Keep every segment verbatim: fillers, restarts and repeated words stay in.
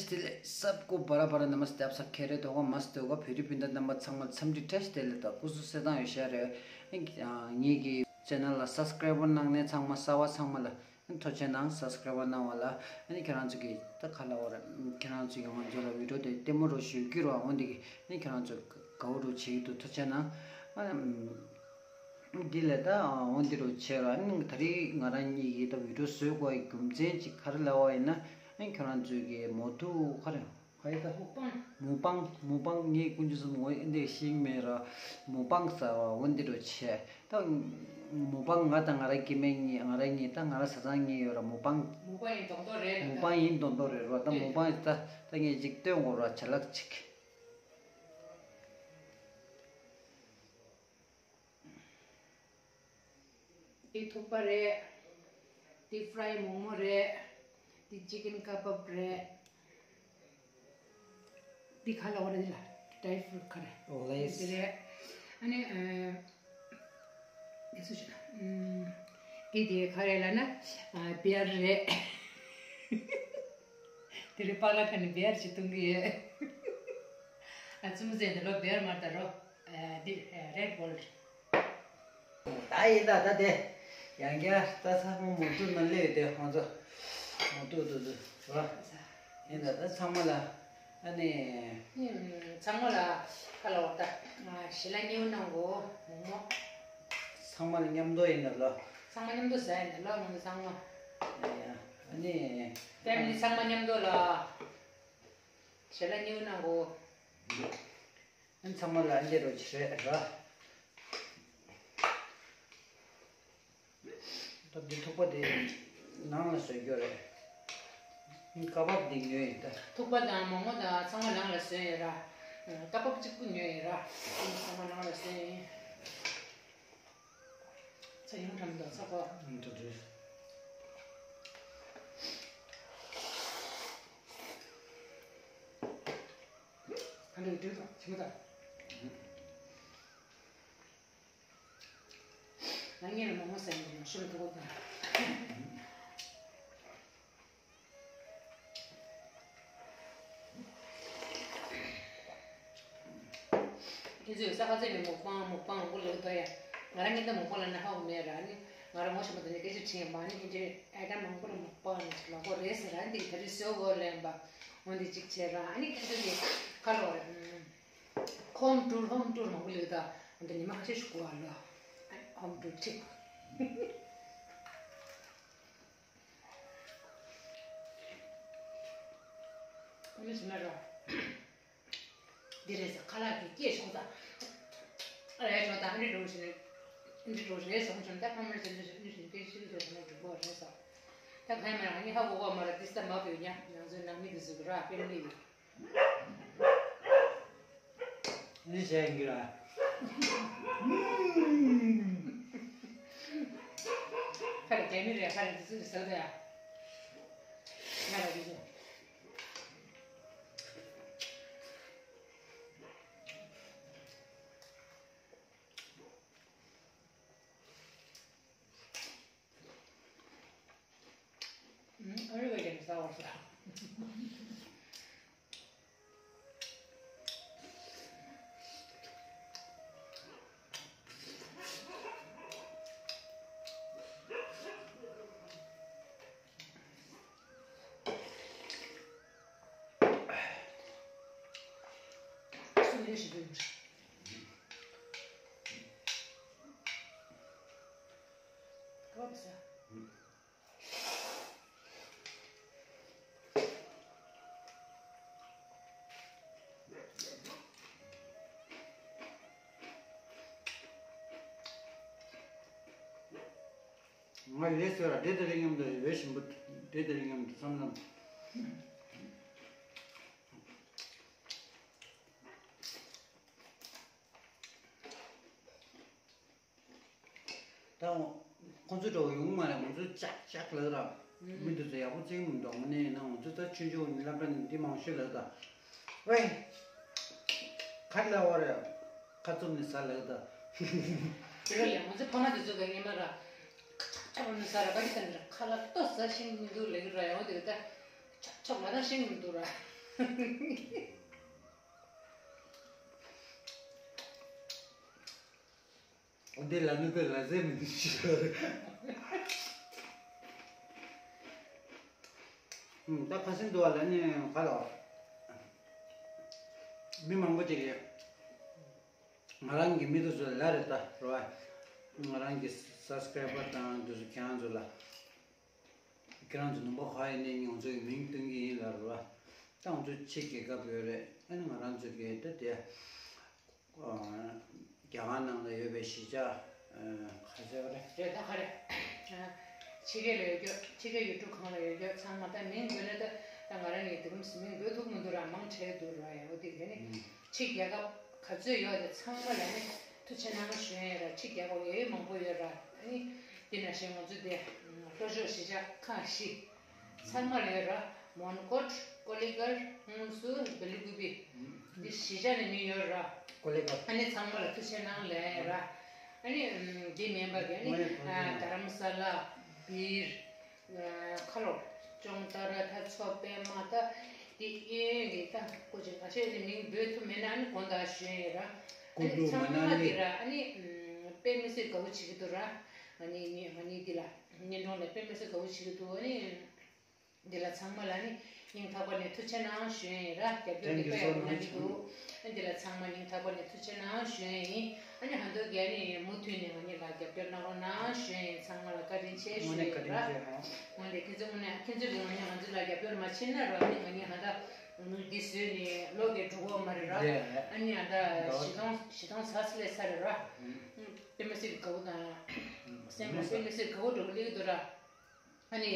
བདེ་ལེགས། सबको बारह बारह नमस्ते। आप सब खैरियत होगा, मस्त होगा। ཕྱི་རྒྱལ་སྤུན་ཟླ་རྣམ་པ་ཚང་མ་འཚམས་འདྲི་བཀྲ་ཤིས་བདེ་ལེགས་དང་སྐུ་གཟུགས་གསལ་ཐང་ཡོད་ཤག་རེད། ངེད་ཀྱི་ཅེ་ནལ་ལ་སབ་སི་ཀ་རའི་བར་གནང་མཁན་ཚང་མ་གསར་པ་ཚང་མ་ལ་ཐུགས་རྗེ་གནང་། སབ་སི་ཀ་རའི་བར་གནང་བ་ལ་ཨ་ནི་ཁྱེད་རང་ཚོ་གི་ད་ག་ལབ་དགོས་རེད། ཁྱེད་རང་ཚོ་གི་ང་ཚོ་ལ་བི་ཌི་ཡོ་དེ་ལྟད་མོ་རུ་ཞུ་རྒྱུ་རུ་འོན་ཏེ་གི་ཨ་ནི་ཁྱེད་རང་ཚོ་དགའ་པོ་རུ་བྱེད་ཀྱི་འདུག་ཐུགས་རྗེ་གནང་། ཨ་ནི། འདི་ལས་ད་འོ་འདི་རུ་བྱས་ར། ཨ་ནི་ད་རེས་ང་རང་གཉིས་ཀྱིས་ད་བི་ཌི་ཡོ་བཟོ་དགོས་པའི་རྒྱུ་མཚན་ཅིག་ག་རེ་ལབ་པ་ཡིན་ན། ཨ་ནི་ཁྱོད་རང་ཚོས་ཀྱི་མོ་ཐུག་ག་རེ་ག་ཡི་ད། མུག་པང་། མུག་པང་། མུག་པང་ངས་དཀོན་མཆོག་གསུམ་འོ་འདི་ཤེས་ཀྱི་མེད་ར། མུག་པང་ཟེར་བ་འོ་འདི་རུ་བྱས། ད་མུག་པང་ང་དང་ང་རང་སྐྱེ་དམན་གཉིས། ང་རང་གཉིས། ད་ང་རང་བཟའ་ཚང་གཉིས་ཡོད་ར། མུག་པང་། མུག་པང་ཡིན་མདོག་མདོག་རེད་ད། མུག་པང་ཡིན་མདོག་མདོག་རེད་ར། ད་མུག་པང་ད་ད་ངས་ཅིག་སྟོན་དགོས་ར། བྱ་ལག་ཅིག་འདི་ཐུག་པ་རེད། འདི་ཕ་རའི་མོག་མོག་རེད། འདི་ཅི་ཀན་ཀ་བབ་རེད། འདི་ག་ལབ་དགོས་རེད། འདི་ལ་ཌ་རའི་ཕུ་རུཊ་ག་རེ། ཨོ་ལེས། འདི་རེད། ཨ་ནི་ཨ། འདི་སུ་ཞིག་ཨམ། འདི་དེ་ག་རེ་ལབ་ན་ཨ། བེར་རེད། དེ་རིང་པཱ་ལགས་ཁ་ནས་བེར་ཞིག་བཏུང་གི་ཡོད། ཨ། བཙུན་མོ་ཟེར་འདི་ལོ་བེར་མ་རེད་ད་རོ། ཨ། འདི་ཨ། རེད་བོལ་ཊི། ད་ཡིན་ད། ད་དེ་ཡང་བསྐྱར་ད་ཚང་མ་མོ་ཐུག་ནང་སླེབས་ཏེ་ཁོང་ཚོ་མོ་ཐུག་ཐུག་ཐུག་རོ། ཡིན་ད། ད་ཚང་མ་ལ་ཨ་ནི། ཨུམ། ཚང་མ་ལ་ཁ་ལ་བ་ད་ཞལ་ལག་མཉེས་པོ་གནང་གོ་མོག་མོག་ཚང་མ་ལ་མཉམ་དུ་ཡིན་ད་ལོ། ཚང་མ་མཉམ་དུ་ཟ་ཡིན་ད་ལོ། ང་ཚོ་ཚང་མ། ཡ་ཡ། ཨ་ནི། ཕེ་མི་ལི་ཚང་མ་མཉམ་དུ་ལ་ཞལ་ལག་མཉེས་པོ་གནང་གོ། ཨ་ནི་ཚང་མ་ལ་ཨ་འདྲ་རོ་ཆེ་རེད་ར། ད་འདི་ཐུག་པ་དེ་ནང་ལ་བཟོས་རྒྱུ་རེད། ཀ་བབ་འདི་ཉོས་ཡིན་ད། ཐུག་པ་དང་མོག་མོག་དང་ཚང་མ་ནང་ལ་བཟོས་ཡོད་ར། ཀ་བབ་གཅིག་པུ་ཉོས་ཡོད་ར། ཚང་མ་ནང་ལ་བཟོས་ཡིན། ཚ་ཡང་ཁྲམ་དང་ཚ་པ། ཨང་། ད་འདྲ་རེད། ད་འདྲ་འདྲ་དང་ཆི་མོ་ད། ང་གཉིས་ལ་མོག་མོག་ཟ་ཡིན་ན་ཤུ་ལ་ཐུག་པ་དང་། ཁྱེད་ཚོས་ས་ཁ་ཚོད་ནས་མོག་པང་མོག་པང་མང་པོ་ལབ་འདུག་ཡ། ང་རང་ཉིད་ད་མོག་པང་ལབ་ན་ཧ་གོ་མེད་ར། ནི་ང་རང་ངོ་ཤེས་པ་དང་ནི་སྐད་ཆ་དྲིས་ཡིན་པ། ནི་ཁྱེད་ཚོས་ཨེ་ཀ་མང་པོ་ལ་མོག་པང་ནི་ལབ་གོ་རེད་ཟེར་ར། འདི་ད་རེས་བཟོ་གོ་ལབ་ཡིན་པ། འོ་འདི་གཅིག་བྱས་ར། ཨ་ནི་ཁྱེད་ཚོ་གི་ཁ་ལོ་ར། ཧོམ་ཊུར་ཧོམ་ཊུར་མང་པོ་ལབ་ད། འོ་འདི་ཉི་མ་ཁ་ཤས་ཤིག་གོ་བ་ལོ། ཧོམ་ཊུར་ཁྲིད། ཨ་ནི་ཟེར་ན་ར། འདི་རེད་ཟེར། ཁ་ལག་གི་སྐད་ཤོང་ཙང་། ཨ་རེ་ཤོང་ཙང་ཨ་འདྲ་འགྲོ་བཞིན། འདི་འགྲོ་རེད་བཟང་བྱུང་། ད་ཁ་མར་ཟེར་འདི་ཟེར་འདི་ཟེར་སྐད་ཤིག་ཟེར་ཟེར་འགྲོ་གོ་རེད་ཟེར། ད་གང་ཡིན་མིན་ཨ་ནི་ཧ་གོ་གོ་མ་ར། འདི་ས་མ་བུད་ཉ་ང་ཚོའི་ནང་མི་འདི་ཚོ་གི་ར་ཕེ་མི་ལི་ཡིན། འདི་བྱས་ཡིན་གྱི་ར། ཁ་རེ་རྒྱ་མི་རེད། ཁ་རེ་འདི་ཚོ་གི་ཟེར་ད་ཡ། ང་ར་འདི་ཚོ། ཨ་རི་བ་ཀྱང་ཟ་བར་ཟ། སུ་ལས་ཞིག་འདུག་ཡོད་རེད། ཨོ་ཙི། ང་ལས་ཟེར་བ་དེ་དེ་རིང་མཉམ་དུ་འོས་ཤིང་བུ་དེ་དེ་རིང་མཉམ་དུ་བསམ་བསམ། ད་ཁོང་ཚོ་འདྲ་བོ་ཡོང་མ་རེད། ང་ཚོ་ཅག་ཅག་ལབ་ར། མི་འདི་ཚོ་ཡག་པོ་བརྩི་གི་མི་འདུག་དངོས་གནས་ཡིན་ན་ང་ཚོ་ད་ཆུང་ཆུང་ནས་སློབ་གྲྭ་ནས་འདི་མང་ཤོས་ལབ་ད། ཝེ། ག་རེ་ལབ་པ་རེད། ཁ་བཙུམ་ནས་ཟ་ལབ་ད། དེ་རེད་ལ། ང་ཚོ་ཕ་མ་དེ་ཚོ་ག་ངེས་མ་ར། ཁ་ཆག་ཆག་ནས་ཟ་ར། ག་གི་ད་འདི་ར་ཁ་ལག་ཏོ་ཟ་ཤེས་མི་འདུག་ལབ་ཀྱི་ར། ཡང་དེ་ག་ད་ཆག་ཆག་ང་ད་ཤེས་མི་འདུག་ར། འདི་ལ་ནི་དེ་ལ་ཟེར་མི་འདུག་ཅི་རེད། ད་ཁ་སང་དུ་བ་ལ་ནི་ག་ལ་མི་མང་པོ་ཅིག་གིས་ང་རང་གི་མི་དེ་ཚོ་ལ་རེད་ད་རེད་བ། ང་རང་གི་སབ་སི་ཀ་རའི་བར་དང་དེ་ཚོ་ཁྱེད་རང་ཚོ་ལ། ཁྱེད་རང་ཚོ་ནུབ་ཕྱོགས་ཁག་ཡིན་ནའི་ང་ཚོའི་མིང་སྟོན་གྱི་ཡིན་ལབ་རེད་བ། ད་ང་ཚོ་ཕྱི་རྒྱལ་ཁབ་ཡོད་རེད། ཨ་ནི་ང་རང་ཚོ་གི་ད་དེ་རྒྱ་གར་ནང་ལ་ཡོད་པའི་གཞིས་ཆགས་ག་ཚོད་རེད། རེད་ད་ག་རེད། ཕྱི་རྒྱལ་ལ་ཡོད་རྒྱུ་ཕྱི་རྒྱལ་ཡུལ་གྲུ་གང་ལ་ཡོད་རྒྱུ་ཚང་མ་ད་མིང་འབོད་ན་ད་ད་ང་རང་ཡི་དེ་རིམ་མིང་འབོད་ཐུབ་མི་འདུག་ར། མང་ཆེ་འདུག་ར། ཡ་འོ་དེ་རེད་ནི། ཕྱི་རྒྱལ་ཁབ་ག་ཚོད་ཡོད་དེ་ཚང་མ་ལ་ནི་ཐུགས་རྗེ་གནང་ཞུ་ཡས་ར། ཕྱི་རྒྱལ་ཁབ་ཡོད་ཡོད་མང་པོ་ཡོད་ར། ཨ་ནི་དེ་ནང་བཞིན་ང་ཚོ་དེ་ལྷོ་ཕྱོགས་གཞིས་ཆགས་ཁག་བཞི་ཚང་མ་ལ་ཡོད་ར། མོན་གྷོ། ཀོ་ལི་གྷལ། ཨུ་སུ། སྦེ་ལི་ཀུ་པི། འདི་གཞིས་ཆགས་ནས་མི་ཡོད་ར། ཀོ་ལི་གྷལ། ཨ་ནི་ཚང་མ་ལ་ཐུགས་རྗེ་གནང་ལབ་ཡས་ར། ཨ་ནི་འདི་མིན་པ་གི་ཨ་ནི་དྷ་རམ་ས་ལ། སྦིར། ཁ་ལོ། ཅོང་ཏ་ར། ད་མཚོ་པདྨ། ད་དེ་གཡས་གཡོན་གྱི་ད་སྐུ་མཁྱེན་ཁ་ཤས་ཀྱི་མིང་འབོད་ཐུབ་མེད་ན་ཨ་ནི་དགོངས་དག་ཞུ་ཡས་ར། ཨ་ནི་ཚང་མ་གི་ར་ཨ་ནི་དཔེ་མི་སྲིད་དགའ་བོ་བྱེད་ཀྱི་འདུག་ར། ང་ནི་ང་ནི་འདི་ལ་སྙན་སྒྲོན་ལ་དཔེ་མི་སྲིད་དགའ་བོ་བྱེད་ཀྱི་འདུག་ཨ་ནི་འདི་ལ་ཚང་མ་ལ་ནི་སྙིང་ཐག་པ་ནས་ཐུགས་རྗེ་གནང་ཞུ་ཡས་ར། རྒྱབ་སྐྱོར་འདི་དཔེ་ཡག་པོ་གནང་གི་འདུག་ཨ་འདི་ལ་ཚང་མ་སྙིང་ཐག་པ་ནས་ཐུགས་རྗེ་གནང་ཞུ་ཡས་ཡིན། ཨ་ནི་ཧ་འདོད་རྒྱལ་ནི་མུ་མཐུད་ནས་ང་གཉིས་ལ་རྒྱབ་སྐྱོར་གནང་རོགས་གནང་ཞུ་ཡས་ཡིན། ཚང་མ་ལ་བཀའ་དྲིན་ཆེ་ཞུ་ཡས་ར། དངོས་གནས་ཁྱེད་ཚོ་དངོས་གནས་ཁྱེད་ཚོ་གི་ངོས་ནས་ང་ཚོ་ལ་རྒྱབ་སྐྱོར་མ་བྱེད་ན་ར། ཨ་ནི་ང་གཉིས་ཧ་ད་འདི་བཟོས་ནས་ལོ་གས་འགྲོ་གི་མ་རེད་ར། ཨ་ནི་ཨ་ད་བཞི་སྟོང་བཞི་སྟོང་ཚ་ཚ་ལས་ཚ་རེད་ར། དཔེ་མི་སྲིད་དགའ་བོ་དང་སེམས་ལ་དཔེ་མི་སྲིད་དགའ་བོ་འགྲོ་གི་སླེབས་འདུག་ར། ཨ་ནི་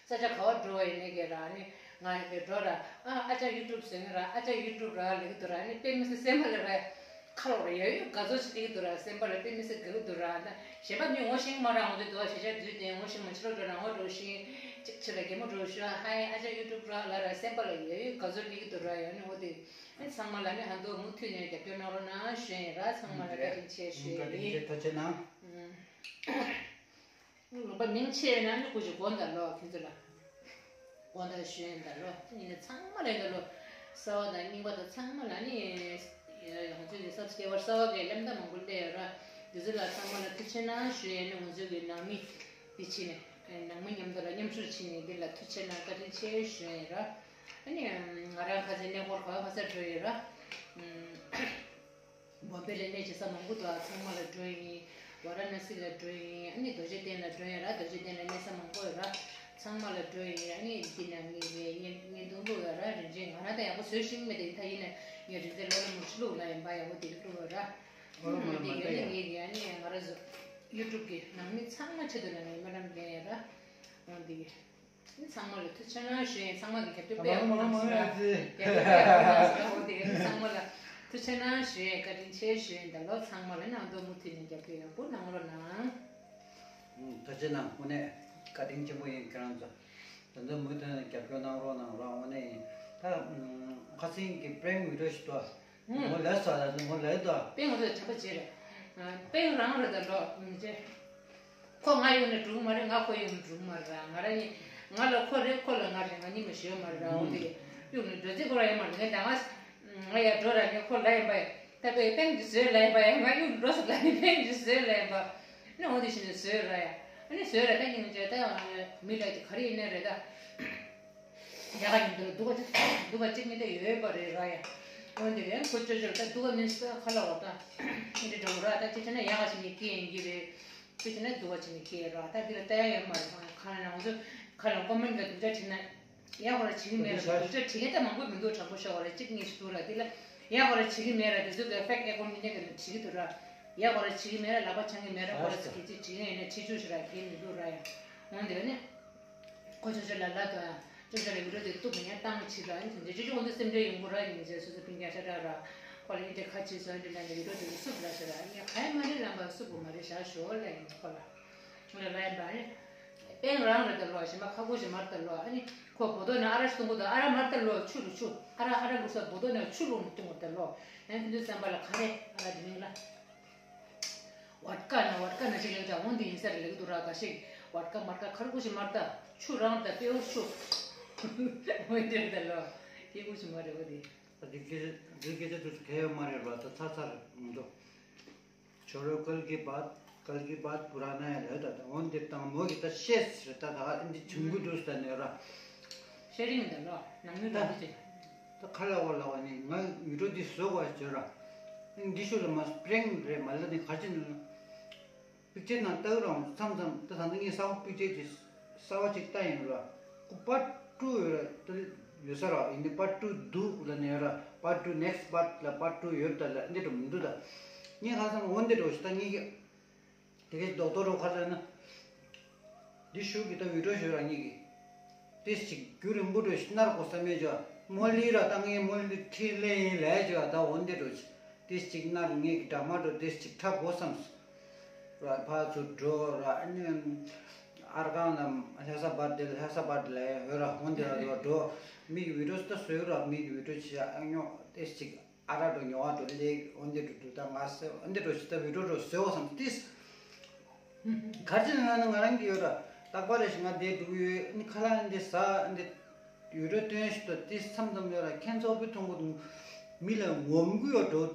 ས་ཆ་ག་བར་འགྲོ་བ་ཡིན་ནའི་གས་ར། ཨ་ནི་ང་གི་འགྲོ་ར། ཨ་ཨ་ཅག་ཡུ་ཊུབ་ཟེར་ནི་ར། ཨ་ཅག་ཡུ་ཊུབ་ར་ལབ་ཀྱི་འདུག་ར། ཨ་ནི་དཔེ་མི་སྲིད་སེམས་པ་ལ་ར་ཁ་ལོ་ར་ཡ་ཡུ་དགའ་ཚོར་ཞིག་སླེབས་ཀྱི་འདུག་ར། སེམས་པ་ལ་དཔེ་མི་སྲིད་དགའ་གི་འདུག་ར། ད་གཞན་པ་མི་ངོ་ཤེས་མ་ར། འོང་དུས་འདུག་གཞིས་ཆགས་འདུས་ཏེ་ངོ་ཤེས་མ་ཕྱི་ལོགས་འགྲོ་ན་ངོ་འགྲོ་ཤེས་ཅིག་ཕྱི་ལ་གད་མོ་འགྲོ་ཤེས། ཧའི་ཨ་ཅག་ཡུ་ཊུབ་ར་ལབ་ར། སེམས་པ་ལ་ཡ་ཡུ་དགའ་ཚོར་སླེབས་ཀྱི་འདུག་ར། ཡ་ནི་འོ་དེ་ཨ་ནི་ཚང་མ་ལ་ནི་ཧ་འདོད་མུ་མཐུད་ནས་རྒྱབ་སྐྱོར་གནང་རོགས་གནང་ཞུ་ཡས་ར། ཚང་མ་ལ་བཀའ་དྲིན་ཆེ་ཞུ་ཡས་ཡིན། ཐུགས་རྗེ་གནང་། ལུང་པ་མིང་ཆེ་ན་ནི་སྐུ་མཁྱེན་དགོངས་དག་ལོ། ཁྱེད་ཚོ་ལ་དགོངས་དག་ཞུ་ཡིན་ད་ལོ། ཡིན་ན་ཚང་མ་ལ་ཡིན་ད་ལོ། གསར་པ་དང་རྙིང་པ་དང་ཚང་མ་ལ་ནི་ང་ཚོའི་གི་སབ་སི་ཀ་རའི་བར་གསར་པ་གི་ལེམ་ད་མང་པོ་སླེབས་ཡོད་ར། དེ་ཚོ་ལ་ཚང་མ་ལ་ཐུགས་རྗེ་གནང་ཞུ་ཡས་ནི། ང་ཚོའི་གི་ནང་མི་འདི་ཕྱི་ནས་ནང་མི་མཉམ་དུ་ལ་མཉམ་ཞུགས་བྱས་ནས་འདི་ལ་ཐུགས་རྗེ་གནང་བཀའ་དྲིན་ཆེ་ཞུ་ཡས་ཡིན་ར། ཨ་ནི་ང་རང་ཁ་སང་གནས་སྐོར་ག་བ་ག་ས་འགྲོ་ཡོད་ར། བོམ་བེ་ལ་གནས་བྱེད་ས་མང་པོ་འདུག་ཨ་ཚང་མ་ལ་འགྲོ་ཡིན། ཝཱ་ར་ཎ་སི་ལ་འགྲོ་ཡིན། ཨ་ནི་རྡོ་རྗེ་གདན་ལ་འགྲོ་ཡིན་ར། རྡོ་རྗེ་གདན་ལ་གནས་ས་མང་པོ་ཡོད་ར། ཚང་མ་ལ་འགྲོ་ཡིན། ཨ་ནི་འདི་ན་ངའི་ངའི་བརྙན་བརྙན་ཐུང་བླུགས་ཡོད་ར། རིན་ཆེན་ང་རང་ད་ཡག་པོ་བཟོས་ཤེས་ཀྱི་མེད། དེ་ཡིན་ད་ཡིན་ན་ངས་རིན་ཆེན་ལོ་ལ་མུ་ཤི་བླུགས་ལ་ཡིན་པ་ཡག་པོ་དེ་བླུགས་ཡོད་ར། ཨོ་རོ་མ་དེ་ཡིན་ན་ངའི་ཨ་ནི་ང་རང་ཚོ་ཡུ་ཊུབ་གི་ནང་མི་ཚང་མ་ཆེད་དུ་ལ་ངའི་སྨོན་ལམ་འདེབས་ཡོད་ར། འོ་འདི། ཚང་མ་ལ་ཐུགས་རྗེ་གནང་ཞུ་ཡིན། ཚང་མ་གི་རྒྱབ་སྐྱོར་དཔེ་ཡག་པོ་གནང་སོང་ར། རྒྱབ་སྐྱོར་དཔེ་ཡག་པོ་གནང་སོང་ར། འོ་དེ་ཚང་མ་ལ་ཐུགས་རྗེ་གནང་ཞུ་ཡིན། བཀའ་དྲིན་ཆེ་ཞུ་ཡིན། ད་ལོ་ཚང་མ་ལ་ནང་དོན་མུ་མཐུད་ནས་རྒྱབ་སྐྱོར་ཡག་པོ་གནང་རོགས་གནང་། ཐུགས་རྗེ་གནང་། དངོས་གནས་བཀའ་དྲིན་ཆེན་པོ་ཡིན། ཁྱེད་རང་ཚོ་ད་ལྟ་མུ་མཐུད་ནས་རྒྱབ་སྐྱོར་གནང་རོགས་གནང་ར། དངོས་གནས་ཡིན། ད་ཁ་སང་གི་པྲེང་བི་ཌི་ཡོ་ཞིག་འདུག་ངོ་ལ་ས་ལ་ངོ་ལ་དོ། པེང་རེད་དྲན་པ་བྱེད་རེད། པེང་རང་རེད་ད་ལོ་མི་བྱེད། ཁོ་ང་ཡོང་ནས་འགྲུག་མ་རེད། ང་ཁོ་ཡོང་ནས་འགྲུག་མ་རེད། ང་རང་ཡིན། ང་ལ་ཁོ་རེད། ཁོ་ལ་ང་རེད། ང་གཉིས་མ་ཞོལ་མ་རེད། འོ་དེ་གཡུག་ནས་འགྲོ་རྩིས་ཁོ་ར་ཡོད་མ་རེད། ངས་ད་ང་ང་ཡར་འགྲོ་ར་ངས་ཁོ་ལ་ཡིན་པ་ཡ། ད་པེ་པེང་གི་བཟོས་ལ་ཡིན་པ་ཡ། ང་གཡུག་འགྲོ་སོང་ལ་ཡིན། པེང་གི་བཟོས་ལ་ཡིན་པ། ནི་འོ་དེ་བཞིན་དུ་བཟོས་ར་ཡ། ཨ་ནི་བཟོས་ར་ད་སྙིང་རྗེ། ད་མི་ལ་དེ་ག་རེ་ཡིན་ནའི་རེད་ད། ཡག་ག་ཡིན་འདུག་སྡུག་ག་སྡུག་ག་གཅིག་མི་འདྲ་ཡོད་པ་རེད་ར་ཡ། འོན་ཏེ་ཡང་ཁོ་ཅོ་ཅོ་ད་སྡུག་ག་མིན་ས་ཁ་ལ་བ་ད་མི་འདྲ་འགྲོ་ར། ད་ཅི་བྱས་ན་ཡག་ག་ཞིག་ནས་སྐྱེ་ཡིན་གྱི་རེད། ཅི་བྱས་ན་སྡུག་ག་ཞིག་ནས་སྐྱེ་ར། ད་འདི་ལ་ལྟ་ཡ་ཡོད་མ་རེད། ཁ་ལ་ང་ཚོ་ཁ་ལ་ཀོ་མེན་ཊི་ལ་སྡུག་ཅག་བྲིས་ན་ཡག་པ་ར་བྱེད་ཀྱི་མེད་ར། སྡུག་ཅག་བྲིས་མཁན་ད་མང་པོ་མི་འདུག་དྲང་པོ་ཤོད་པ་ར་གཅིག་གཉིས་ཤིག་འདུག་ར། འདི་ལ་ཡག་པ་ར་བྱེད་ཀྱི་མེད་ར། དེ་ཚོ་གི་ཕེག་ཨེ་ཀོན་མི་ཉན་གི་ལ་བྲིས་ཀྱི་འདུག་ར། ཡག་པ་ར་བྱེད་ཀྱི་མེད་ར། ལག་པ་འཆང་གི་མེད་ར། ཁོ་ར་ཚོ་གི་ཚིག་བྲིས་མཁན་ཡིན་ན་བྲིས་བཅུག་ཞིག་ར་གལ་མི་འདུག་ར་ཡ། འོན་ཏེ་ནི། ཁོ་ཅོ་ཅོ་ལ་ལ་དང་ཅོ་ཅོ་ལ་བི་ཌིའོ་དེ་གཏུབ་མི་ཉན་བཏང་བྱེད་དང་། ཨ་ནི་དེ་འདྲ་ཅོ་ཅོ་ཁོང་ཚོ་སེམས་ཁྲལ་ཡོང་གི་ར། ཡིན་ཟེར་སོ་སོ་སྤུན་ཀྱག་ཤ་ཁྲག་ར། ཁོ་ལ་ཨི་འདྲ་ཁ་ཆེ་སོ་ཨི་འདྲ་ལ་ནི་བི་ཌིའོ་དེ་གསུབ་ར་ཟེར་ར། ཨ་ནི་ག་ཡ་མ་རེད་ལབ་པ། གསུབ་དགོས་མ་རེད་བཞག་ཞོར་ལ་ཡིན་ཁོ་ལ། ཁོ་ལ་ལ་ཡིན་པ་ཨ་ནི་པེང་རང་རེད་ད་ལོ། གཞན་པ་ཁ་ཁུ་ཞིག་མ་རེད་ད་ལོ། ཨ་ནི་ཁོ་བོ་ཏོ་ནས་ཨ་ར་ཞིག་གཏོང་གི་འདུག་ཨ་ར་མ་རེད་ད་ལོ། ཆུ་རུ་ཆུ་ཨ་ར་ཨ་ར་བླུགས་ས་བོ་ཏོ་ནས་ཆུ་བླུགས་ནས་གཏོང་གི་འདུག་ད་ལོ། ཨ་ནི་དེ་ཚོའི་བསམ་པ་ལ་ག་རེ་ཨ་ར་དེ་མིང་ལ། ཝོད་ཀ་ན་ཝོད་ཀ་ན་ཅིག་ལེགས་དྲ་འོང་དེ་ཡིན་ས་རེད་ལེགས་འདུག་ར། ག་ཞིག་ཝོད་ཀ་མར་ཀ་ཁར་ཁུ་ཞིག་མར་ད་ཆུ་རང་ད་པེའུ་ཆུ་འོན་དེ་རེད་ད་ལོ། སྐྱེ་དགུ་ཞུ་མ་རེད་པ་དེ། ད་འདི་སྐད་ཆ་འདི་སྐད་ཆ་དུ་གལ་ཡོད་མ་རེད་པ། ད་ཚར་ཚར་མི་འདུག་ཆོ་རོ་ཀལ་གི་བཱད་ཀལ་གི་བཱད་པུ་ར་ན་ཡ་ལོས་ད་ད་འོན་ཏེ་དང་མོ་གི་ད་ཤེས་རེད། ད་ད་འདི་ཆུང་གུ་འདུག་ད་ནས་ར། ཤེ་རིང་ད་ལོ་ནང་མི་ད་ར་འདི་ཅི། ད་ཁ་ལ་བ་ལ་བ་ནི་ང་ཡུ་ཊུབ་འདི་བཟོ་བ་བྱོས་ར། འདི་ཤུ་ལ་མ་སྤྲེང་རེད་མ་ལ་ནི་ག་ཅི་ནི། པིག་ཅར་ནང་ལྟ་གི་རང་མཚམས་མཚམས་ད་ད་ནི་ངས་གསར་པ་པིག་ཅར་དེ་གསར་པ་ཅིག་ལྟ་ཡིན་ར། ཁོ་པར་ཊུ་ཡོད་ར་ད་ཡོད་ས་ར་ཡིན་ནི་པར་ཊུ་འདུག་ལ་ནས་ར་པར་ཊུ་next part ལ་པར་ཊུ་ཡོད་ད་ལ་འདི་འགྲོ་མི་འདུག་ད་ངས་ཁ་སང་འོ་འདི་འགྲོ་ཞིག་ད་ངས་ཀྱི་དེ་གས་རྡོག་རྡོག་རོ་ཁ་ལ་ན་འདི་ཞུ་གི་ད་བི་ཌིའོ་ཞུ་ར་ངས་ཀྱི། ཏིས་ཅིག་རྒྱུ་རིང་པོ་འགྲོ་ཞིག་ནར་གོ་ས་མེད་ཅོ། མོ་ལི་ར་ད་ངས་མོ་ལི་ཁྲིད་ལེ་ཡིན་ལས་ཅོ་ད་འོ་འདི་འགྲོ་ཅི། ཏིས་ཅིག་ནར་ངས་ཀྱི་འདྲ་མ་འགྲོ་ཏིས་ཅིག་ཁྲབ་གོ་བསམས། ར་ཕ་ཚུ་འགྲོ་ར་ཨ་ནི་ཨར་ཁང་ལ་ལྷ་ས་བར་དེ་ལྷ་ས་བར་ལས་ཧོ་ར་འོ་འདི་ར་འགྲོ་འགྲོ། མིག་བི་ཌིའོ་ད་བཟོས་ར་མིག་བི་ཌིའོ་ཅི་ཨ་ཉོ་ཏིས་ཅིག་ཨ་ར་འགྲོ་ཉོ་བ་འགྲོ་ལེ་འོ་འདི་འགྲོ་འགྲོ་ད་ང་སེ་འོ་འདི་འགྲོ་ཅི་ད་བི་ཌིའོ་འགྲོ་བཟོས་བསམས་ཏིས། གར་ཅི་ན་ང་ན་ང་རང་གི་ཡོད་ར། རྟག་པར་རེ་ཞིག་ང་དེ་འགྲུག་ཡོད་ནི་ཁ་ལག་འདི་ཟ་འདི་ཡོད་ར་སྟོན་ཞིག་ཏུ་དེ་མཚམས་མཚམས་ཡོད་ར་ཁྱེད་ཚོ་བུ་མཐོང་གི་འདུག་མི་ལ་ངོམ་གི་ཡོད་འགྲོ།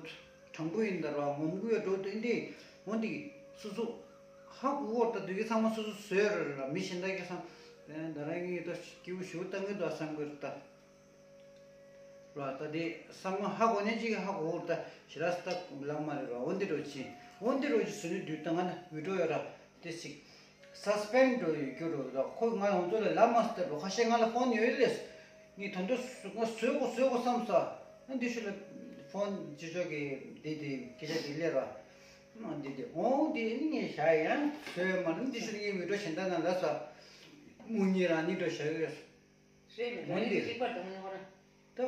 དྲང་པོ་ཡིན་ད་ར་ངོམ་གི་ཡོད་འགྲོ་དེ་འདི་འོ་འདི་སུ་སུ་ཧ་གོ་གོ་ད་དུས་ཀྱི་ཚང་མ་སུ་སུ་བཟོས་ར་ར་མི་གཞན་དག་གི་སང་ད་རང་གི་ད་སྐྱིའུ་ཞུ་བཏང་གི་འདུག་བསམ་གི་ར་ད། ར་ད་དེ་བསམ་བློ་ཧ་གོ་ནས་ཅིག་ཧ་གོ་བོར་ད་ཞི་ར་སྟག་ལབ་མ་རེད་ར། འོ་འདི་རོ་ཅི་འོ་འདི་རོ་ཅི་སུ་ནི་དུས་ད་ང་ན་བི་ཌིའོ་ཡོད་ར་དེ་ཅིག་སཱ་སི་པེན་འགྲོ་ཡོད་རྒྱུ་རོ་ད་ཁོ་ང་ཡོང་ཚོ་ལ་ལབ་མ་སྟེར་རོ་ཁ་ཤས་ང་ལ་ཕོན་ཡོད་ལས་ངས་ད་འདི་སུ་ང་བཟོས་གོ་བཟོས་གོ་བསམ་ས་ཨ་འདི་ཤུ་ལ་ཕོན་ཅི་ཅོ་གི་དེ་དེ་སྐད་ཆ་དེ་ལས་ར་ཨ་འདི་དེ་འོ་དེ་ནི་ངས་བཞག་ཡང་བཟོས་མ་རུང་འདི་ཤུ་ལ་ངས་བི་ཌིའོ་གཞན་དག་ན་ལབ་ས་མུ་གཉིས་རང་ནི་འགྲོ་བཞག་ཡོད། རེད་མི་འོན་ཏེ། རེད་གཅིག་པ་དང་ནོར། ད་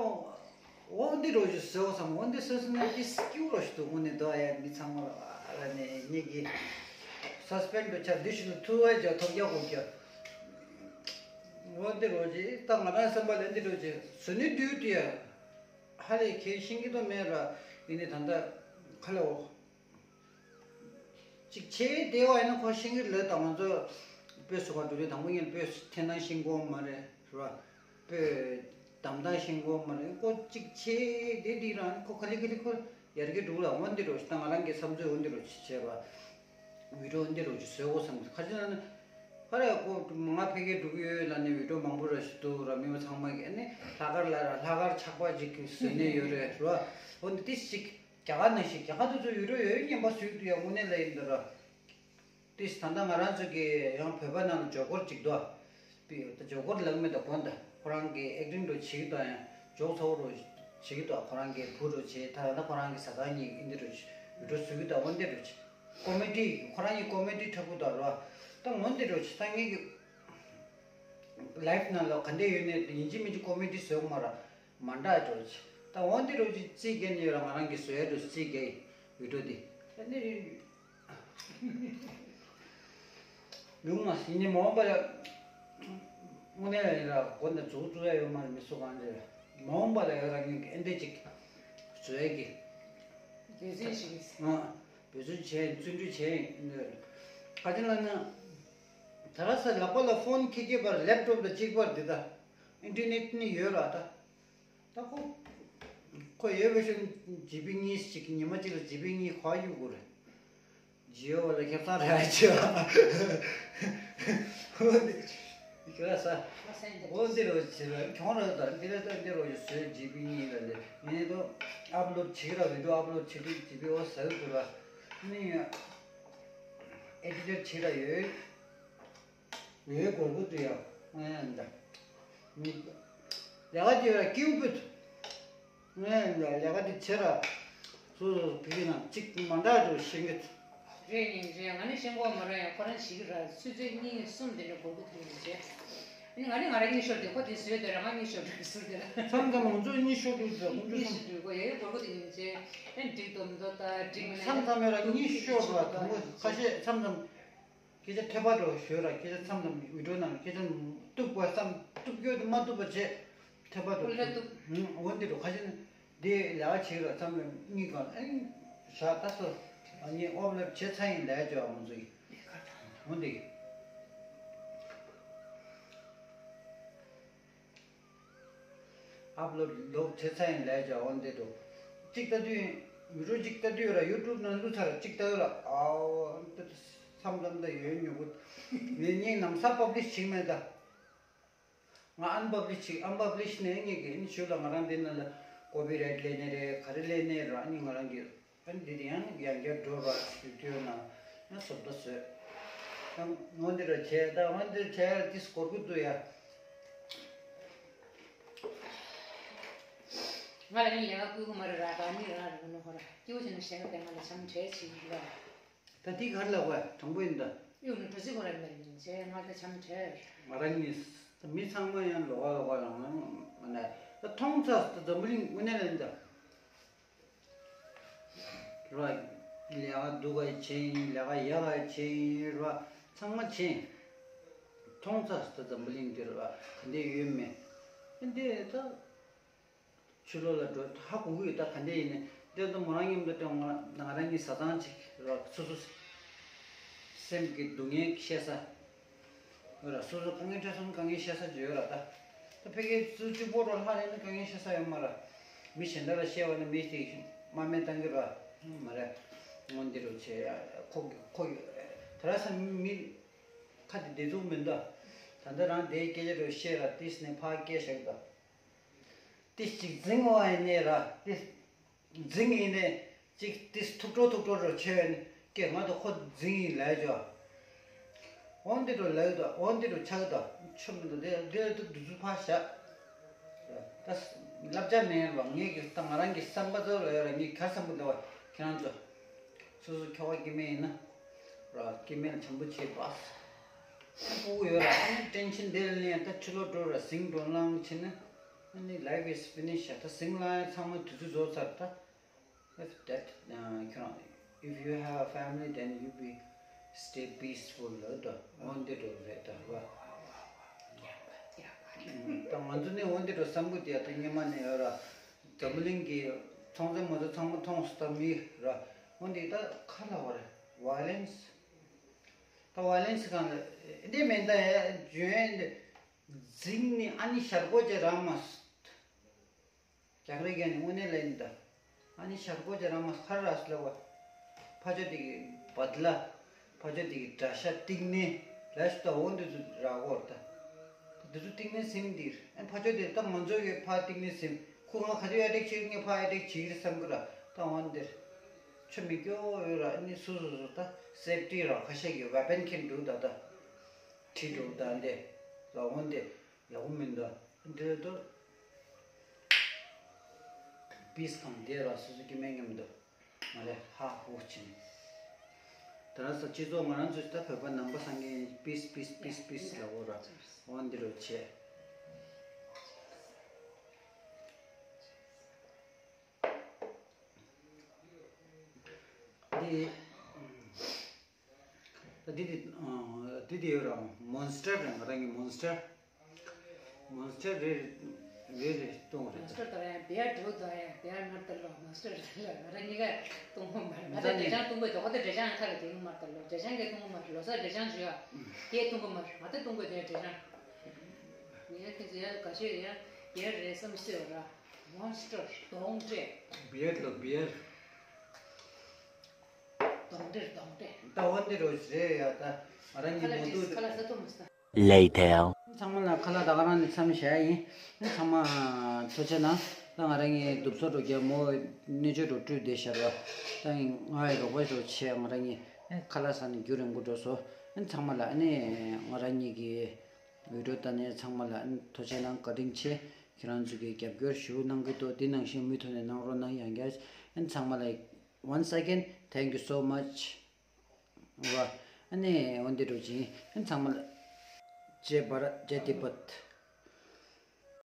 འོ་འདི་རོ་ཞིག་ཟེར་བ་སམ་འོ་འདི་སོ་སོ་ནས་ཀྱི་སྐྱུ་རོ་ཞིག་ཏུ་དངོས་གནས་འདུག་ཡ་མི་ཚང་མ་ལ་ནས་ཉིད་ཀྱི་སཱ་སི་པེན་དུ་ཆ་འདི་ཞིག་ཏུ་ཐུ་བ་ཇ་ཐོབ་རྒྱག་དགོས་ཀྱི། འོ་འདི་རོ་ཞིག་ད་ང་རང་བསམ་པ་ལ་འདི་རོ་ཞིག་ཟོ་ནི་དུས་དུ་ཡ་ཧ་ལས་ཁྱེད་ཤིང་གི་དོ་མེད་ར་ཡིན་ནི་ད་ལྟ་ཁ་ལ་འོ། གཅིག་ཆེ་བདེ་བ་ཡིན་ན་ཁོ་ཤིང་གི་ལོས་དང་ང་ཚོ་དཔེ་སུ་བ་འགྲོ་དུས་དང་པོ་ཉིད་དཔེ་འཐེན་ན་ཤིང་གོང་མ་རེད་ར། དཔེ་དམ་དང་ཤིང་གོང་མ་རེད་ཁོ་གཅིག་ཆེ་བདེ་འདི་རང་ཁོ་ག་ལི་ག་ལི་ཁོ་ཡར་གི་འགྲོ་ལ་འོན་འདི་རོ་ཞིག་ད་ང་རང་གི་བསམ་ཚུལ་འོན་འདི་རོ་ཞིག་བྱས་པ། བི་ཌིའོ་འདི་རོ་ཞིག་བཟོས་གོ་བསམ་ག་ཅི་ན་ནི་ཧ་ར་ཁོ་ང་ཕ་གིར་འགྲོ་གི་ཡོད་ལ་ནི་བི་ཌིའོ་མང་པོ་ར་ཞིག་འདུག་ར་མི་མ་ཚང་མ་གི་ནི་ལྷག་དཀར་ལ་ར་ལྷག་དཀར་ཆག་པ་ཅིག་གི་བཟོས་ནས་ཡོད་རེད་ར། འོན་འདི་ཞིག་རྒྱ་གར་ནང་བཞིན་རྒྱ་གར་དུ་ཚོ་ཡུ་རོ་ཡོད་ཉན་པ་སུས་དུ་ཡང་དངོས་གནས་ལ་ཡིན་འདུག་ར། ཏིས་ད་ལྟ་ང་རང་ཚོ་གི་ཡང་བོད་པ་ནང་ལ་ཇོ་ཀོར་ཅིག་འདུག་པི་ད་ཇོ་ཀོར་ལབ་མེད་ད་གོན་ད་ཁོ་རང་གི་ཨེག་ཊིང་འགྲོ་བྱེད་ཀྱི་འདུག་ཡང་ཇོག་ཚ་བོ་རོ་བྱེད་ཀྱི་འདུག་ཁོ་རང་གི་བུ་རོ་བྱེད་ད་ད་ཁོ་རང་གི་ཟ་ཁང་གཉིས་ཨིན་དི་རོ་ཡུ་རོ་བཟོ་གི་འདུག་འོན་ཏེ་རོ་ཅི་ཀོ་མེ་ཌི་ཁོ་རང་གི་ཀོ་མེ་ཌི་འཁྲབ་གི་འདུག་རོ་ད་འོན་ཏེ་རོ་ཅི་ད་ངེད་ཀྱི་ལའིབ་ནང་ལ་ག་འདྲ་ཡོད་ནས་ཡིན་གཅིག་མིན་གཅིག་ཀོ་མེ་ཌི་བཟོ་གི་མ་ར། མ་འདྲ་འགྲོ་ཅི། ད་འོན་ཏེ་རོ་ཅི་རྩིས་རྒྱན་ཡོད་ར་ང་རང་གི་བཟོ་ཡ་འགྲོ་རྩིས་རྒྱན་ཡོད་འགྲོ་དེ། ད་ནི་ཡུང་མ་ཡིན་ནི་མ་འོངས་པ་ལ་དངོས་གནས་ཡིན་ར་གོ་ནས་འཛུགས་འཛུགས་ཡ་ཡོད་མ་རེད་མི་སུ་གང་རེད། མ་འོངས་པ་ལ་ཡོད་ར་ངས་ཨེ་འདྲ་ཅིག་བཟོ་ཡ་གི་འགན་འཛིན་ཞིག་ཨ་འབད་བརྩོན་བྱས་བརྩོན་འགྲུས་བྱས་ཡིན་ག་ཅི་ལ་ན་ད་ར་ས་ལག་པ་ལ་ཕོན་ཁྱེར་ཁྱེར་པར་ལེབ་ཊོབ་ལ་གཅིག་པར་འདི་ད་ཨིན་ཊར་ནེཊ་ནི་ཡོད་ར་ད། ད་ཁོ། ཁོ་ཡོད་པའི་ཤུལ་ཇི་བི་གཉིས་ཅིག་ཉི་མ་གཅིག་ལ་ཇི་བི་གཉིས་ཁོ་གཡུག་དགོས་རེད། ཇི་ཡོ་བ་ལ་ཁེ་བཟང་རེད་ཨ་ཅེ་བ། ཁྱོད་ས། འོ་འདི་རོ་ཆེ་ར་ཁྱོང་ར་ད་འདི་ར་ད་འདི་རོ་ཡོད་སོའི་ཇི་བི་གཉིས་ར་ལས་ངས་ད་ཨབ་ལོཌ་བྱེད་ར་བི་ཌིའོ་ཨབ་ལོཌ་བྱེད་དུས་ཇི་བི་འོ་ཟ་གི་དགོས་ར། ནི་ཨེ་ཌི་ཊར་བྱེད་ར་ཡོད། ངའི་གོར་གོ་དུ་ཡང་ངའི་འདྲ། མི། ལས་ཀ་དེ་ཡང་སྐྱིད་པོ་ངའི་འདྲ་ལས་ཀ་དེ་བྱེད་ར། སོ་སོ་སོ་བི་ཡི་ན་གཅིག་མ་འདྲ་རུ་ཤེས་ཀྱི། རེད་ཡིན་རེད་ང་ནི་ཤེས་གོ་མ་ར་ཡང་ཁོ་རང་ཞིག་ར་ཆུ་ཚོད་གཉིས་གསུམ་དེ་འདྲ་གོར་གོ་དུ་ཡིན་རེད། ཨ་ནི་ང་ནི་ང་རང་གཉིད་ཤོར་དེ་ཁོ་དེ་བཟོས་དེ་ར་ང་གཉིད་ཤོར་དེ་བཟོས་དེ་ར། མཚམས་མཚམས་ང་ཚོ་གཉིད་ཤོར་དུས་ཚོད་ཁོང་ཚོ་གཉིད་ཤོར་དུས་ཁོ་ཡ་ཡོད་གོར་གོ་དུ་ཡིན་རེད། ཨ་ནི་འགྲིག་འདུག་མི་འདུག་ད་འགྲིག་མི་འདུག་མཚམས་མཚམས་ཡོད་ར་གཉིད་ཤོར་བ་དང་པོ་ཁ་ཤས་མཚམས་མཚམས། སྐད་ཆ་འཐད་པ་འགྲོ་ཞོལ་ར་སྐད་ཆ་མཚམས་མཚམས་བི་ཌིའོ་ནང་སྐད་ཆ་གཏུབ་པ་བསམ་གཏུབ་རྒྱུ་དེ་མ་གཏུབ་པ་བྱས་འཐད་པ་འགྲོ་ཀུན་ལ་གཏུབ། འོ་འདི་འགྲོ་ཁ་ཤས་ནི་འདི་ལས་ཀ་བྱེད་ར་མཚམས་རེ་གཉིས་གང་ཨེ་ཞག་ད་སོ་ཨ་ནི་ཨོབ་ལེབ་བྱེད་ཚར་ཡིན་ལས་བྱོས་ཨ་ང་ཚོ་ཡིན། འོ་འདི། ཨབ་ལོཌ་ལོག་བྱེད་ཚར་ཡིན་ལས་ཀྱང་འོན་ཏེ་འགྲོ། གཅིག་ལྟ་དུས་ཡིན། ཡུ་ཊུབ་གཅིག་ལྟ་དུས་ར་ཡུ་ཊུབ་ནང་ལུས་ཚར་གཅིག་ལྟ་ཡོད་ལ། ཨའོ་འདི་བསམ་བསམ་ད་ཡོད་མྱོང་གི། ངས་ངས་ནམ་ས་པབ་ལི་ཤི་བྱེད་མེད་ད། ང་ཨན་པབ་ལི་ཤི་ཨན་པབ་ལི་ཤི་ནས་ངས་ཀྱི་ཨིན་ཞུ་ལ་ང་རང་འདི་ནང་ལ་ཀོ་པི་རའིཊ་ལེན་ནས་རེད། ག་རེ་ལེན་ནས་ར་ཨ་ནི་ང་རང་གི་ཨ་ནི་འདི་དེ་ཡང་ཡང་བསྐྱར་འགྲོ་ར་ཞུ་དུས་ན་ཡང་བཟོ་ལྟ་བཟོས། ཡང་འོན་ཏེ་ར་བྱས་ད་འོན་ཏེ་བྱས་ཏིས་སྐོར་གུ་འདུག་ཡ། ང་ལ་ནི་ལས་ཀ་བསྐུལ་གི་མ་རེད་ར། ག་ནི་རང་རེད་ནོ་ཧོ་ར་སྐྱིད་པོ་བྱས་ནས་བཤད་ཀ་དེ་ང་ལ་འཆམ་གྲས་བྱེད་ཀྱི་ཡོད། ད་འདི་གར་ལ་བ་དྲང་པོ་ཡིན་ད། ཡོད་ནི་གྲོ་སི་ཁོ་ར་མེར་ཡིན་བྱས་ང་ལ་འཆམ་གྲས། ང་རང་གཉིས་ད་མི་ཚང་མ་ཡང་ལོག་ག་ལོག་ག་ཡོང་ན་ད་མཐོང་ཚ་ད་འཛམ་བུ་གླིང་དངོས་གནས་ལ་ཡིན་ད། ར། ལས་ཀ་སྡུག་ག་བྱེད་ཡིན། ལས་ཀ་ཡག་ག་བྱེད་ཡིན་ར། ཚང་མ་བྱེད་ཡིན། མཐོང་ཚ་ད་འཛམ་བུ་གླིང་འདིར་ར་ག་འདྲས་ཡོད་མེད། འདི་ད། ཕྱི་ལོགས་ལ་འགྲོ་ཧ་གོ་གི་ཡོད་ད་ག་འདྲས་ཡིན་ནའི་འདི་ད་མོ་རང་མཉམ་དུ་ང་ང་རང་གཉིས་བཟའ་ཚང་གཅིག་ར་སོ་སོ། སེམས་ཀྱི་སྡུག་བསྔལ་བཤད་ས། ཡོད་ར། སོ་སོ་དཀའ་ངལ་འཕྲད་སོང་དཀའ་ངལ་བཤད་ས་ཅིག་ཡོད་ར་ད། ད་ཕ་གིའི་སུ་གཅིག་པོ་རོ་ལྷག་ལས་ན་དཀའ་ངལ་བཤད་ས་ཡོད་མ་ར། མི་གཞན་དག་ལ་བཤད་པ་ན་མི་དེ་དམའ་འབེབས་བཏང་གི་ར། མ་རེད། སྔོན་འདི་རུ་བྱས་ཡ་ཁོ་གི་ཁོ་གི་ད་ར་ས་མི་ཁ་དེ་བདེ་སྡུག་མི་འདུག་ད་ལྟ་རང་དེའི་སྐད་ཆ་རུ་བཤད་ར་ཏིས་ནས་ཕར་སྐད་བཞག་གི་འདུག་ཏིས་གཅིག་འཛིང་བ་ཡིན་ནས་ར་ཏིས། འཛིང་ཡིན་ནས་ཅིག་ཏིས་ཐུག་འགྲོ་ཐུག་འགྲོ་རུ་ཆེ་བས་ནི་ཀྱེ་ང་དང་ཁོ་འཛིང་ཡིན་ལས་ཅོ། འོན་འདི་རུ་ལས་དང་འོན་འདི་རུ་ཆགས་དང་ཆོ་མི་འདུག་དེ་དེ་ལ་ཏུ་འདི་ཚུ་ཕར་བཞག་ད་བསླབ་བྱ་མེད་པ་ངེད་ཀྱི་ད་ང་རང་གི་བསམ་པ་ཚོ་ལ་ཡོད་ར་ངེད་གར་བསམ་པ་འདུག་བ་ཁྱེད་རང་ཚོ། སོ་སོ་ཁྱོ་ག་སྐྱེ་དམན་ཡིན་ན་ར་སྐྱེ་དམན་ལ་བྱམས་པོ་བྱེད་པ། སྤུ་གུ་ཡོད་ར་ཨ་ནི་ཊེན་ཤན་དེ་ལ་ནས་ད་ཕྱི་ལོགས་འགྲོ་ར་ཟིང་འགྲོ་ལངས་བྱེད་ན་ཨ་ནི་life is finish ད་ཟིང་ལངས་ཚང་མ་དུས་ཚོད་རྫོགས་ཚར་ད། If that, uh, you know, if you have a family, then you be stay peaceful ལ་ད་འོན་ཏེ་འགྲོ་རེད་ད་བ། ད་ང་ཚོ་ནི་འོན་ཏེ་འགྲོ་བསམ་གི་དེ་ད་སྔོན་མ་ནས་ཡོད་ར། འཛམ་བུ་གླིང་གི་ཚོང་རྫས་མ་གཏོགས་ཚང་མ་མཐོང་སོང་ད་མི་ར། འོན་ཏེ་ད་ཁ་ལ་བ་རེད་violence ད་violence གང་ལ་འདི་མེད་ད་ཡ་ཇོན་འཛིང་ནི་ཨ་ནི་ཤར་གོ་ཅེ་ར་མ། རྒྱག་རེས་ཀྱང་ནི་དངོས་གནས་ལ་ཡིན་ད། ཨ་ནི་ཤར་གོ་ཅེ་ར་མ་ཁར་ར་སི་ལ་བ། ཕ་ཆོ་དེ་གི་བད་ལ། ཕ་ཆོ་དེ་གི་དགྲ་ཤ་གཏིང་ནི། ལ་ཤི་ད་འོ་འདི་ཚོ་ར་གོ་ར་ད། འདི་ཚོ་གཏིང་ནི་སིམ་འདིར་ཨ་ཕ་ཆོ་དེ་ད་ང་ཚོ་གི་ཕ་གཏིང་ནི་སིམ་ཁོ་ང་ག་དུས་ཨ་ཊེག་བྱེད་ངས་ཕ་ཨ་ཊེག་བྱེད་ཀྱི་རེད་བསམ་གི་ར་ད་འོ་འདིར། ཆོ་མི་སྐྱོ་ཡོད་ར་ཨ་ནི་སུ་སུ་སུ་ད་སེབ་ཊི་ར་ཁ་ཤས་ཀྱི་ཝེ་པན་ཁྱེར་འདུག་ད་ད། ཁྲིད་འགྲོ་ད་འདི། ད་འོ་འདི། ཡག་པོ་མི་འདུག་འདི་ལ་ཏོ། པིས་གང་དེ་ར་སོ་སོ་སྐྱེ་དམན་མཉམ་དུ་ང་རེ་ཧ་ཧུ་ཕྱིན། ད་ར་ས་སྤྱི་ཚོགས་ང་རང་ཚོ་ད་བོད་པ་ནང་པ་སངས་རྒྱས་པིས་པིས་པིས་པིས་ལ་འོ་ར་འོ་འདི་རུ་བྱས། འདི། ད་འདི་འདི་འདི་འདི་ཡོད་ར་མོན་སི་ཊར་རེད་ང་རང་གི་མོན་སི་ཊར། མོན་སི་ཊར་རེ་རེ་རེ་གཏོང་རེད། མོན་སི་ཊར་དང་ཡང་བེ་ཡར་འགྲོ་དང་ཡང་བེ་ཡར་མར་ལྟ་ལོ་མོན་སི་ཊར་རེད་ལ་ང་རང་གཉིས་ཀ་གཏོང་གོ་མ་རེད། ང་ཚོ་འདྲེ་ཆང་གཏོང་གོ་དོ་ཁ་དེ་འདྲེ་ཆང་ཁ་ལ་དེ་གི་མར་ལྟ་ལོ་འདྲེ་ཆང་གི་གཏོང་གོ་མ་རེད་ལོ་སར་འདྲེ་ཆང་བཟོས་ཡ་དེ་གཏོང་གོ་མ་རེད་ང་ཚོ་གཏོང་གོ་དེ་འདྲེ་ཆང་ངས་ཁྱེད་ཚོ་ཡ་ག་ཤེད་ཡ་བེ་ཡར་རེད་བསམ་སྲིད་བ་ར་མོན་སི་ཊར་གདོང་འདྲེ། བེ་ཡར་ལོ་བེ་ཡར། གདོང་འདྲེ་གདོང་འདྲེ། ད་འོ་འདི་རུ་རེད་ཡ་ད་ང་རང་གཉིས་མོ་ཏུ། ཁ་ལག་ཟ་ཐུབ་མ་སོང་། Later. ཚང་མ་ལ་ཁ་ལག་ད་ག་རང་ནས་མཚམས་བཞག་ཡིན། ཚང་མ་ཐུགས་རྗེ་གནང་། ད་ང་རང་གཉིས་གདུབ་སོ་འགྲོ་རྒྱ་མོ་གནས་མཆོད་འགྲོ་སྤྲུལ་བསྡད་ཤར་བ། ད་ང་ཡི་རོགས་པ་རོགས་བྱས་ང་རང་གཉིས་ཁ་ལག་ཟ་ནས་རྒྱུ་རིང་པོ་འགྲོ་སོ། ཚང་མ་ལ་ཨ་ནི་ང་རང་གཉིས་ཀྱི་བི་ཌིའོ་ལྟ་ནས་ཚང་མ་ལ་ཨ་ནི་ཐུགས་རྗེ་གནང་བཀའ་དྲིན་ཆེ། ཁྱེད་རང་ཚོ་གིས་རྒྱབ་སྐྱོར་ཞུ་གནང་གི་འདུག་འདི་ནང་བཞིན་མུ་མཐུད་ནས་གནང་རོགས་གནང་ཡང་བསྐྱར་ཨ་ནི་ཚང་མ་ལ། Once again, thank you so much. བ། ཨ་ནི་འོན་ཏེ་འགྲོ་ཅིང་ཨ་ནི་ཚང་མ་ལ་ཇེ་བྷ་ར་ཇེ་ཏི་བད།